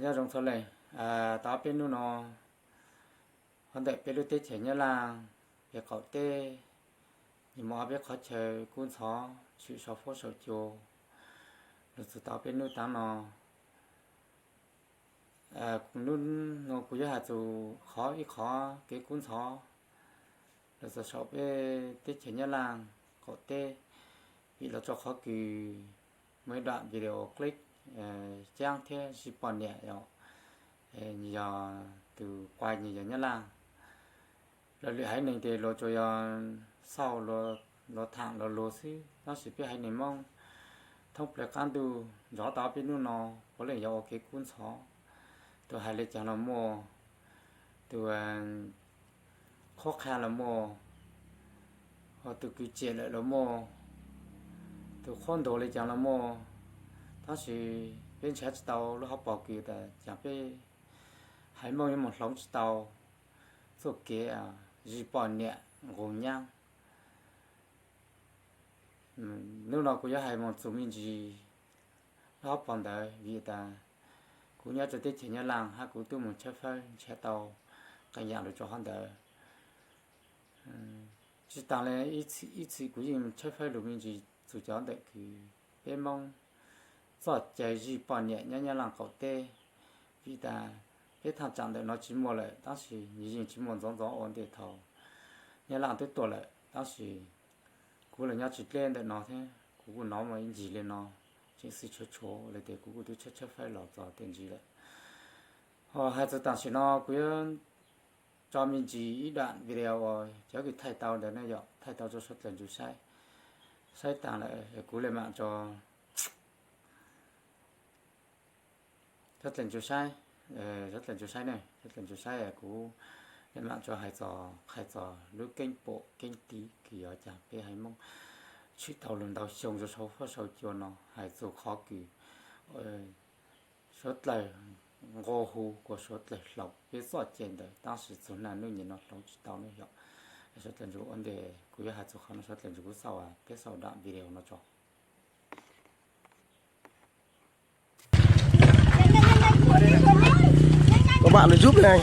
Nyob zoo txhua leej, tau ob peb hnub no, hov ntawm peb lub teb chaws Nyab Laj, peb qaum teb, nws muaj ob peb qhov chaw kub ntxhov tshwm saum huab saum cua los txog tau ob peb hnub tav no. Hnub no kuv yuav hais txog qhov ib qhov kev kub ntxhov los txog saum peb teb chaws Nyab Laj qaum teb, vim los rau qhov kws muaj ib段video clip caab thiab zij poj niam, yog tus quay nws yog Nyab Laj. Los lwm haiv neeg ces luag tsuas yog xauj luag tham los luag xwb, tab sis peb haiv neeg Hmoob thoob plaws qab ntuj nrov tau ob peb hnub no puav leej yog ua kev kub ntxhov. Tus hais li caag los muaj, tus qhuab qha los muaj, ho tus kws ciam lawm los muaj, tus qhuab ntuas li caag los muaj, tab sis peb nrhav tsis tau lub hauv paus kws tas caag peb haiv Hmoob yuav moog hloov tsis tau txuj kev zij poj niam nqus nyaab. Hnub no kuv yuav hais moog txug me ntsis lub hauv paus ntawd vim tas kuv nyob rau teb chaws Nyab Laj hab kuv tub moog tshawb fawb nrhav tau qee yaam lug rau hov ntawd. Tsi taag le, ib txhis kuv yeej tshawb fawb lug me ntsis txug cov ntawm kws peb Moob txoj cai zij poj niam nyob Nyab Laj qaum teb, vim tas peb thaaj tsaam ntawm no tsi muaj lawm, tab sis nws yeej tsi muaj ntxov ntxov ua ntej thaus Nyab Laj twb tuaj lawm, tab sis kuv los nyob tsi dleb ntawm no thiab kuv kuj nov muaj ib ncig li no, tseem xwb tshuav tshuav le tes kuv kuj twb tshawb tshawb fawb los txog tej ntsis lawm. Ho hais txug taam sim no kuv yuav tso me ntsis ib đoạn video uas cov kws thaij tau ntawd ne yom, thaij tau rau suav dlawg ntsug saib. Saib taag lawm kuv le maam tso suav dlawg ntsug saib, suav dlawg ntsug saib ne, suav dlawg ntsug saib kuv le maam tso hais txog, qha txog lub keeb pum keeb tiv kws yog caag peb haiv Moob tshwm tau lug ntau xyoo rua sau huab sau cua no, hais txug qhov kws suav dlawg nqua hu kuas suav dlawg hloov peb txoj cai ntawd, tab sis txug naj nub nyem no hloov tsi tau ne yom. Suav dlawg ntsug ua ntej kuv yuav hais txug qhov no, suav dlawg ntsug kuv xauj, peb xauj đoạn video no tso. Các bạn nó giúp này.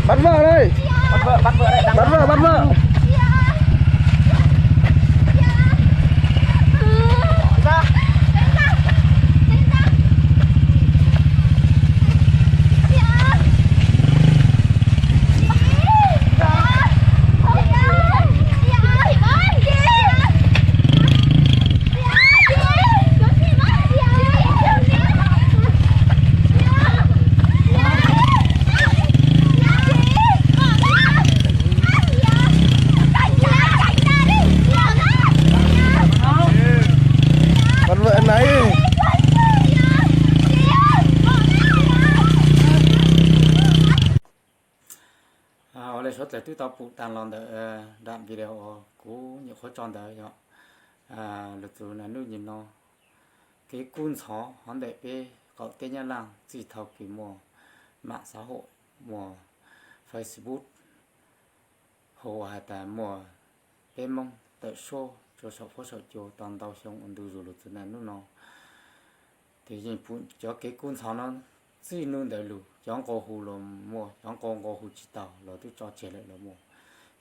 Bắt vợ đây. Bắt vợ, bắt vợ đây. Bắt vợ, bắt vợ. Bắt vợ này. Ua le suav dlawg twb tau pum taag los ntawm dam video uas kuv nyuam qhuav tso ntawd yog lug txug naj nub nyem no kev kub ntxhov hov ntawm peb qaum teb Nyab Laj txij thaus kws muaj maam xav hum muaj Facebook, hu ua has tas muaj peb Moob tawm suab rua saum fuab saum cua tau ntau xyoo ua ntu zus lug txug ntawm nub no. Tes yeej pum cov kev kub ntxhov no txij nub ntawd lug, cov nqua hu los muaj, cov nqua nqua hu tsi tau los twb tso tseg lawm los muaj,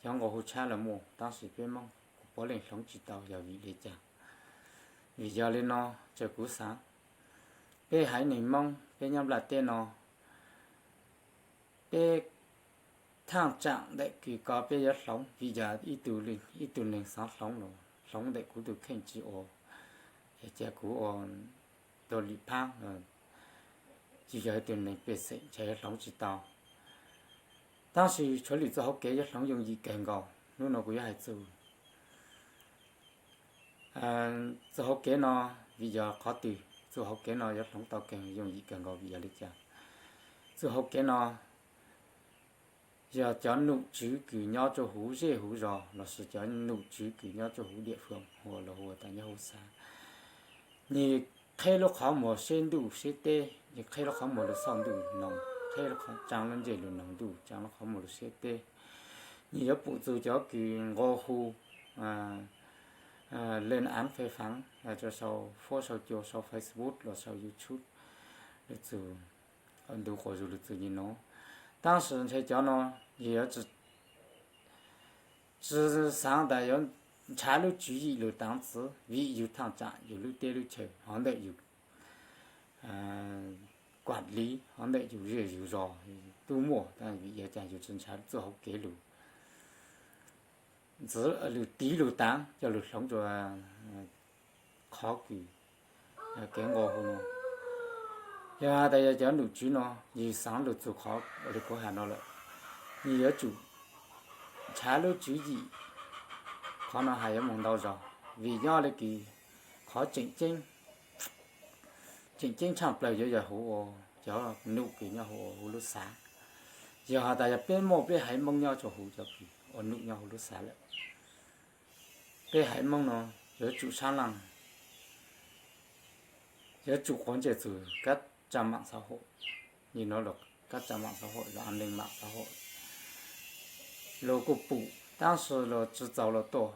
cov nqua hu tshab los muaj, tab sis peb Moob kuj puav leej hloov tsi tau yog vim le caag? Vim yog le no, txawm kuv xaav, peb haiv neeg Moob peb nyob nplaj teb no, peb thaaj tsaam ntawm kws ko peb yuav hloov, vim yog ib tug neeg xaav hloov los hloov ntawm kuv tug kheej tsi ua, es ca kuv ua tug lwm phaab, tsi yog ib tug neeg pej xeem ntshe yuav hloov tsi tau. Tab sis tshuav lwm txuj hauv kev yuav hloov yooj yim kawg nkaus, nub no kuv yuav hais txug txuj hauv kev no. Vim yog qhov twg txuj hauv kev no yuav hloov tau kawg yooj yim kawg nkaus? Vim yog le caag? Txuj hauv kev no yog cov num tswv kws nyob rua huv zej huv zog lossis cov num tswv kws nyob rua huv diam fwv hu los hu tas nyob huv xav, nwg qheb lub qhov muag seb ntuj seb teb, nwg qheb lub qhov muag lug xauj ntuj noog, qheb lub qhov, tsaa lub ntsej lug noog ntuj, tsaa lub qhov muag lug seb teb. Nwg yuav pum txug cov kws nqua hu, le aav fej faav rua sau fuab sau cua sau Facebook los sau YouTube, lug txug ntu quas zug lug txug nyem nuav. Tab sis ntshe cov no yug yuav tsi xaav tas yuav nrhav lub tswv yim lug taav txiv, vim yug thaaj tsaam yug lub teb lub chaw hov ntawm yug kuam liv, hov ntawm yug zej yug zog tub muaj, vim yog caag yug tsi nrhav txuj hauv kev lug ntxiv, lug tiv lug taav coj lug hloov rua qhov kws kev nqua hu no. Yog has tas yog cov num tswv no, yug xaav lug txug qhov le kuv has no lawm, yug yuav tsum nrhav lub tswv yim. Qhov no has yuav moog ntau zog, vim nyob le kws qhov tseem ceeb, tseem ceeb tshaaj plawg yuav yog huv ua cov num kws nyob huv ua huv lub xav. Yog has tas yog peb muaj peb haiv Moob nyob rua huv cov kws ua num nyob huv lub xav lawm, peb haiv Moob no yuav tsum sab laaj, yuav tsum quav ntsej txug kab tsaa maam xav hom, yog nuav los kab tsaa maam xav hom los a neeg maam xav hom, luag kuj pum tab sis luag tsi txaus luag tuaj,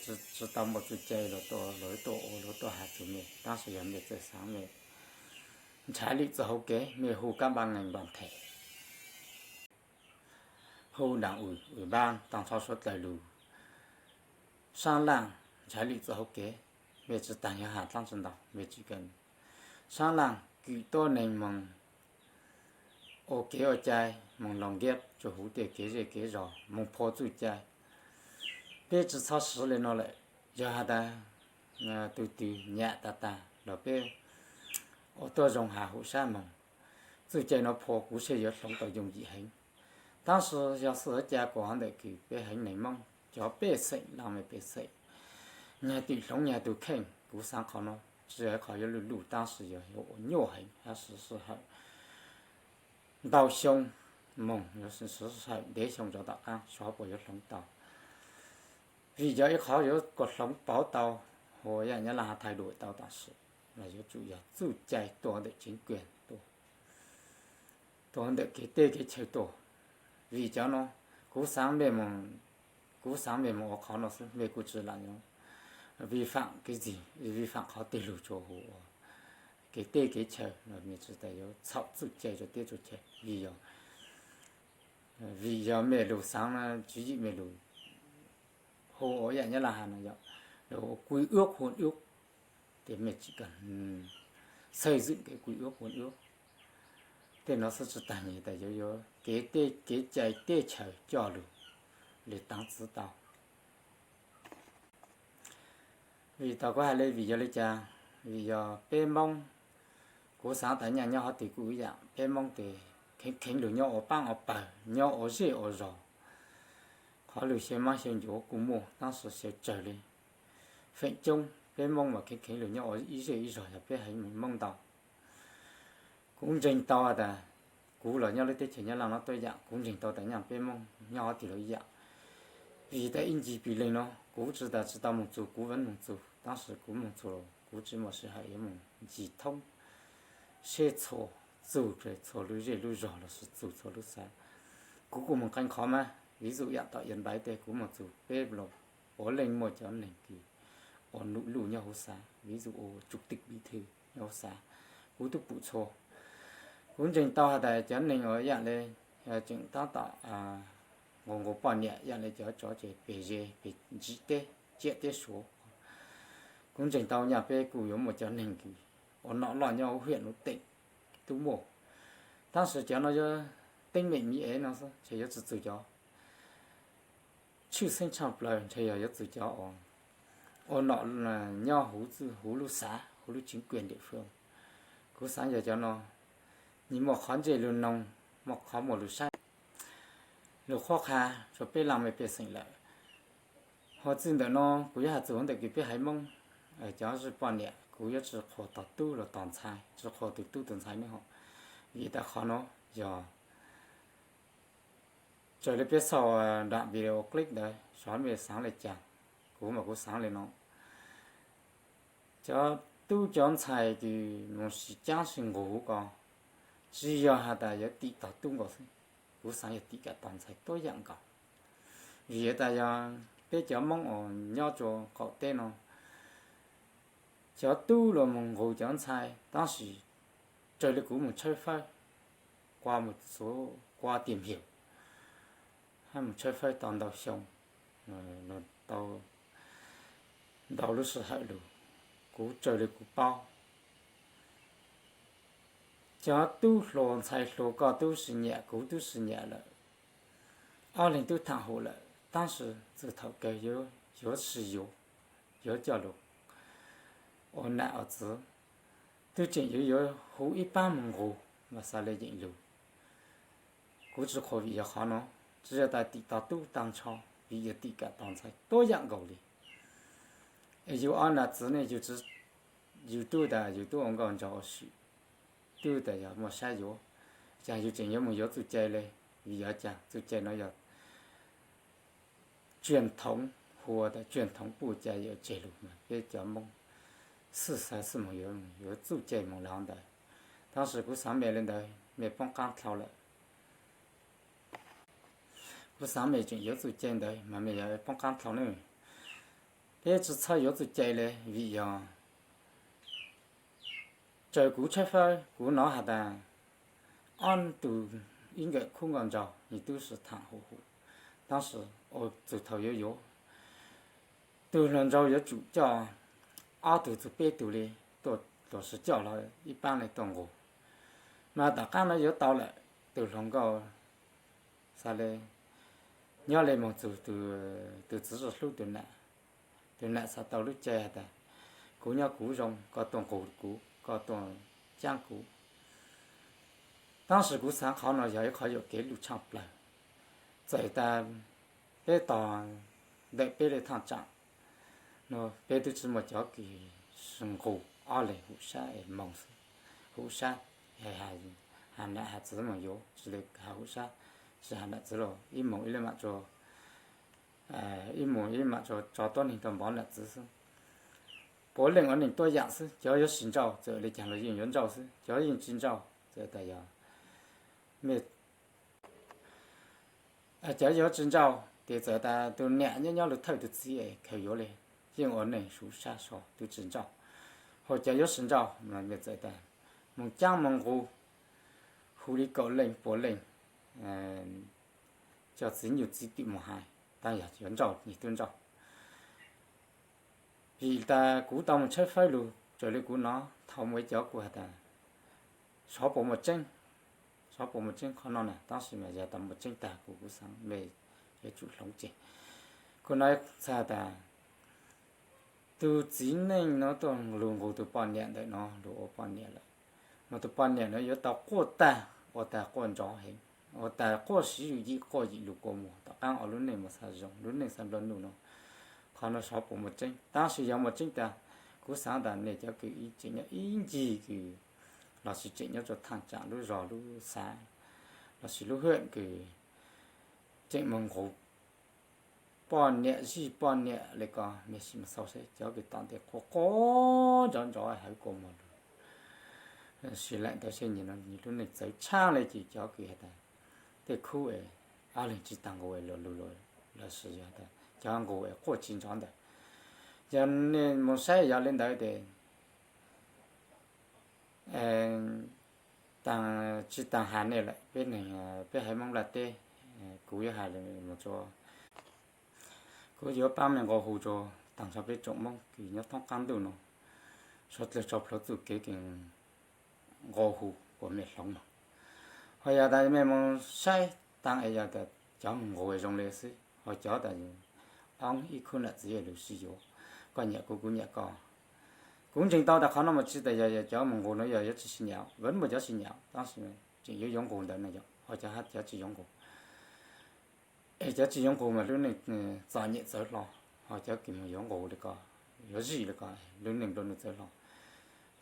tsi tau muaj txuj cai luag tuaj, luag tuaj ua luag tuaj has txug mej, tab sis yog mej txawj xaav mej nrhav lwm txuj hauv kev, mej hu kab npab ngees npab them, hu daam ub ub npab taag nrho suav dlawg lug, saab laaj nrhav lwm txuj hauv kev, mej tsi taag yog has dlaab tsi ntau, mej tsi kawg, saab laaj kws tuab neeg moog ua kev ua cai, moog los nkiab rua huv tej kev zej kev zog, moog phua txuj cai. Peb tsi txhob siv le no lawm. Yog has tas tug twg nyam tag tag los peb ua tuab zoo has hum sab moog, txuj cai no phua kuv saib yuav hloov tau yooj yim heev. Tab sis yog xwb ca kuas hov ntawm kws peb haiv neeg Moob cov pej xeem laaj mej pej xeem nyag twm hloov nyag tug kheej, kuv xaav qhov no tsi yog qhov yuav luj luj tab sis yog ua nyuaj heev, yuav siv sij hawm ntau xyoo moog, yuav siv sij hawm ntev xyoo rov tom qaab seb puas yuav hloov tau. Vim yog ib qhov yuav kom hloov pauv tau, hu ua yaam Nyab Laaj has thay đổi tau tam sim, los yuav tsum yog txuj cai tuaj ntawm chính quyền tuaj, tuaj ntawm kev teb kev chaw tuaj. Vim cov no, kuv xaav mej moog, kuv xaav mej moog ua qhov no xwb, mej kuj tsi lam yuav vi phạm cái gì, vi phạm qhov twg lug rua huv ua kev teb kev chaw, mej tsi tas yuav txhaum txuj cai rua teb rua chaw. Vim yog, vim yog mej lug xaav, tswv yim mej lug hu ua yaam Nyab Laaj has no yog lug quy ước hôn ước, tes mej tsi kawg xây dựng cái quy ước hôn ước. Tej no xwb tsi taag nyem tas yuav yuav kev teb kev cai teb chaws coj lug, lug taav txiv tau. Vim tau kuv has le vim yog le caag, vim yog peb Moob, kuv xaav tas nyaaj nyob hov twg kuj ib yaam, peb Moob tes kheev kheev lug nyob ua paab ua pawg, nyob ua zej ua zog. Qhov lug xyaw maab xyaw ncuav kuj muaj tab sis xyaw tsawg le. Feem coob peb Moob mas kheev kheev lug nyob ua ib zej ib zog, yog peb haiv Moob ntau. Kuv ntseeg tau tas kuv los nyob lub teb chaws Nyab Laaj no tuab yaam, kuv ntseeg tau tas nyaaj peb Moob nyob hov twg los ib yaam. Vim tas ib ncig pis leeg no kuv tsi tas tsi tau moog txug, kuv vav moog txug, tab sis kuv moog txug los kuv tsi muaj sij hawm yuav moog ncig thoob seb txhua txug txhua lub zej lub zog lossis txug txhua lub xav. Kuv kuj moog qee qhov mas, ví dụ yam tom Yaj Npaiv teb kuv moog txug peb los puav leej muaj cov neeg kws ua num luj nyob huv xav, ví dụ ua chủ tịch bí thư nyob huv xav, kuv tub pum txhua. Kuv ntseeg tau has tas cov neeg uas yam le tseem tab tom nqus nqus poj niam yam le cov tsov ces peg ze peg ntsim teb ciam teb suav. Kuv ntseeg tau nyaj peb kuj yuav muaj cov neeg kws ua nom loj nyob huv hiam nuv teem tub muaj. Tab sis cov no yuav teeb meem miv ev no xwb, ntshe yuav tsi txug cov tshwj xeeb tshaj plaws, ntshe yog yuav txug cov ua nom nyob huv lub xav, huv lub chính quyền địa phương. Kuv xaav yog cov no nws muaj qhov ntsej lug noog, muaj qhov muaj lug saib, lug qhuab qha rua peb laaj mej pej xeem lawm. Hos txij ntawm no kuv yuav has txug ntawm kws peb haiv Moob, cov poj niam kuv yuav tsi qhuas tog tub los tog ntxhais, tsi qhuas tug tub tug ntxhais nawb hos. Vim tas qhov no yog raws le peb xauj daim video clip ntawd sov mej xaav le caag, kuv mas kuv xaav le no. Cov tub cov ntxhais kws moog sib caab sib nqug huv ko, tsi yog has tas yuav tim tog tub nkaus xwb, kuv xaav yog tim kag tog ntxhais tuab yaam nkaus. Vim tas yog peb cov Moob uas nyob rua qaum teb no, cov tub los moog nqug cov ntxhais, tab sis raws le kuv moog tshawb fawb, kuv moog xu, kuv tìm hiểu, hab moog tshawb fawb tau ntau xyoo, tau ntau lub sij hawm lug, kuv raws le kuv paub, cov tub hluas ntxhais hluas koj tub sis nyam kuv tub sis nyam lawm, ob leeg tub thaam hum lawm, tab sis txug thaum kawg yuav tsi yuav, yuav coj lug ua nam ua txiv, twb tseem yuav yuav huv ib paab moog nqug mas xaav le yeem lug. Kuv tsi qhuas vim yog qhov no, tsi yog tas tim tog tub taag nrho, vim yog tim kag tog ntxhais tuab yaam nkaus le. Es yug ob nam txiv ne, yug tub tas yug tub ua nkauj nraug ua swm, tub tas yog muaj sab yuav, caag yug tseem yuav moog yuav txuj cai le, vim yog caag txuj cai no yog truyền thống, hu ua tas truyền thống puj cai yuav tseg lug mas peb cov Moob xwb xaav xwb moog yuav, yuav txuj cai moog le hov ntawd. Tab sis kuv xaav mej le ntawd mej poob qaab dlhau lawm. Kuv xaav mej tseem yuav txuj cai ntawd mas mej yuav poob qaab dlhau ne. Peb tsi txhob yuav txuj cai le vim yog raws kuv tshawb fawb kuv nov has tas ob tug ib nkawm khub nkauj nraug nwg tub sis thaam hum hum, tab sis ua txug thaum yuav yuav, tug hluas nraug yuav tsum coj ob tug txug peb tug le, tuaj los sis coj los ib paab le tuaj nqug. Mas tom qaab no yuav tau lawm, tug hluas nkauj xaav le nyob le moog txug tug txiv tsi hlub tug nam. Tug nam xaav tau lub cai has tas kuv nyob kuv zoo, koj tuaj nqug kuv, koj tuaj caab kuv. Tab sis kuv xaav qhov no yog ib qhov yuam kev luj tshaj plawg. Txawm tas peb tog ntawm peb le thaaj tsaam no peb twb tsi muaj cov kws nqug ob leeg hum sab es moog xwb, hum sab, has nam has txiv moog yuav, tsi le has hum sab, tsi has nam txiv los ib moog ib le maam tso, ib moog ib maam tso tso tuab neeg rua npov nam txiv xwb. Puav leej ua neeg tuab yaam xwb, cov yuav tsi nrauj txawm le caag los yeej yuav nrauj xwb, cov yeej tsi nrauj txawm tas yog mej, cov yuav tsi nrauj tes txawm tas tug nam nyob nyob lug thawj tug txiv es khaws yuav le, yeej ua neeg suv sab so twb tsi nrauj. Hos cov yuav tsi nrauj mas mej txawm tas moog caab moog nqug, hu le kaum leej puas leej, coj txiv nyuj txiv twm moog hais, tab yog yuav nrauj nwg tub nrauj. Vim tas kuv tau moog tshawb fawb lug raws le kuv nov thaum mej cov kuj has tas xyov puas muaj tseeb, xyov puas muaj tseeb qhov no na, tab sis mas yog tas muaj tseeb tag kuv kuv xaav mej yuav tsum hloov tseg. Kuv nov txhais tas tug txiv neej no tuaj lug nqug tug poj niam ntawm no lug ua poj niam lawm, mas tug poj niam no yuav tau quaj tag, ua tag quaj nrov heev, ua tag quaj siv yim quaj yim lug kua muag tom qaab ua lub neej mas xav zoo lub neej xav nplua nuj no. Qhov no xyov puas muaj tseeb, tab sis yog muaj tseeb tas kuv xaav tas nej cov kws tseem nyob ib ncig kws lossis tseem nyob rua thaaj tsaam lub zog lub xav lossis lub hwm kws tseem moog nqug poj niam zij poj niam le ko, mej sim moog xauj saib cov kws tom ntej quaj quaj nrov nrov hawv kua muag lug. Siv laim ntawd seb nyias lub neej txawv tshaj li ces cov kws has tas tej khub es ob leeg tsis tag nqus es luag lug lossis yog tas cov nqus es quaj tsis nrov ntawd, yog nej mus saib yog li ntawd ces tsis tag has nej lawm, peb neeg peb haiv Hmoob Nplaj teb, kuv yuav hais mus rua, kuv yuav paab mej nqua hu rua taag nrho peb tsoom Moob kws nyob thoob qaab ntuj nuav, suav dlawg tso plhuav txuj kev kws nqua hu kuas mej hloov nuav. Ho yog tas mej mus saib taag es yog tas cov mus nqus zoo li xwb, ho cov tas oob ib khub nam txiv lug sib yuav, koj nyam kuv kuv nyam koj. Kuv ntseeg tau tas qhov nuav mas tsis tas yog cov mus nqus nuav yog yuav tsis sib nyam, vwm muaj cov sib nyam tab sis tseem yuav yuav nqus ntawd no yog, ho cov hab cov tsis yuav nqus es cov tsis yuav nqus mas lub neej txom nyem txawv hlo, ho cov kws mus yuav nqus li ko, yuav zij li ko, lub neej nplua nuj txawv hlo.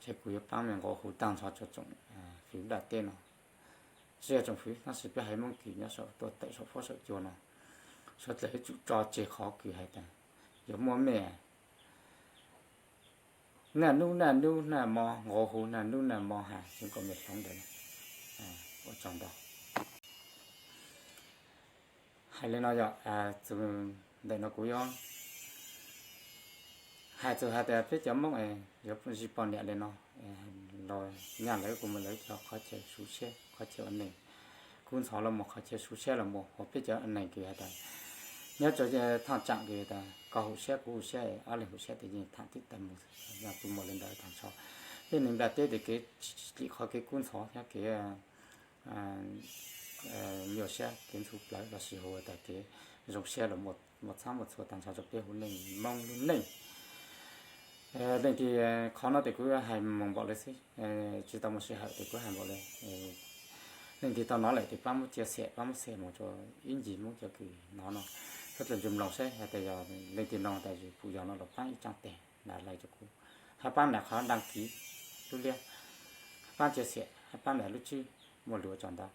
Ces kuv yuav paab mej nqua hu taag nrho rua tsoom fwv Nplaj teb no, tsis yog tsoom fwv tab sis peb haiv Moob kws nyob saum tuaj tawm saum fuab saum cua no, suav dlawg yuav tsum tso tseg qhov kws has tas yuav muab mej naj nub naj nub naj mo nqua hu naj nub naj mo has tseev kom mej hloov ntawd. Ua tsaug ntau. Hais li no yog, txug ntawm no kuv yuav hais txug has tas peb cov Moob yuav zij poj niam li no, los nyaj lawv kuv mus lawv cov qhov chaw sub siab qhov chaw ua neeg, kub ntxhov los muaj qhov chaw sub siab los muaj, ua peb cov ua neeg kws has tas nyob rua thaaj tsaam kws tas koj hum siab kuv hum siab, ob leeg hum siab tes yeej thaam tib tawm mus, yog kuv muaj li ntawd taag nrho. Peb neeg Nplaj teb tes kev tsim qhov kev kub ntxhov nyob kev nyuaj siab kev ntxhov plawv lossis hu tas kev zoo siab los muaj txhab muaj txhua taag nrho rua peb huv neej Moob lub neej. Leej twg, qhov no tes kuv hais moog npaum li xwb, tsis tau muaj sij hawm tes kuv hais npaum li. Leej twg tau nov lawm tes paab muab chia sẻ paab muab share moog rua ib ncig Moob cov kws nov no, suav dlawg ntsug mloog saib has tas yog leej twg nov tas pum yog no los paab ib tsaam teg nrag lawv rua kuv, hab paab nrag qhov đăng ký lub liab, hab paab chia sẻ, hab paab nrag lub tswb muaj lug ua tsaug ntau.